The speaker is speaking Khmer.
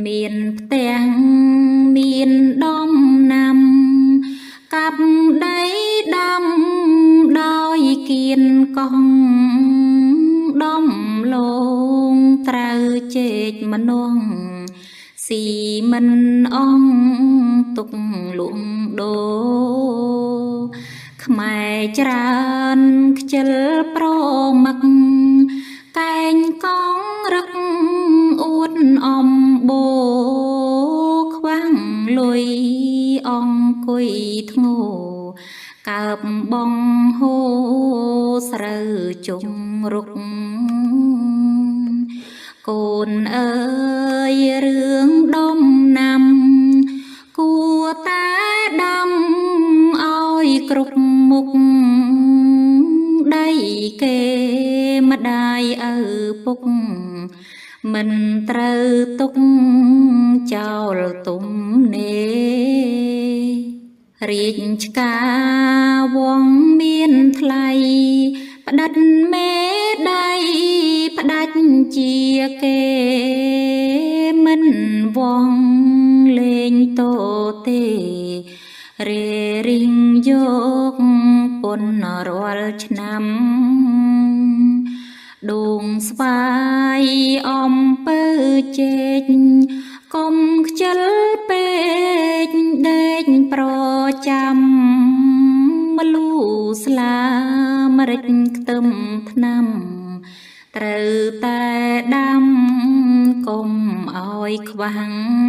មានផ្ទាំងមានដំណាំកាប់ដីដាំដោយគៀនកង់ដំឡូងត្រូវជែកម្នងស៊ីមិនអងទុកលួងដូខ្មែរច្រើនខ្ជិលប្រមឹកកែងកងរឹកអួតអំបូខ្វាំងលុយអង្គុយធ្ងោកើបបងហូស្រូវជុងរុកកូនអើយរឿងដំណាំគួរតែដាំឲ្យគ្រប់មុខដីគេម្ដាយឪពុកមិនត្រូវទុកចោលទំនេររាជឆ្កាវងមានថ្លៃផ្ដិតមេដៃផ្ដាច់ជាគេមិនវងលេងតោទេរេរិងយកពុនរាល់ឆ្នាំដួងស្វាយអំពើជែកកុំខ្ជិលពេកដេកប្រចាំមលូស្លាម្រេចខ្ទឹមថ្នាំត្រូវតែដាំកុំឲ្យខ្វាំង។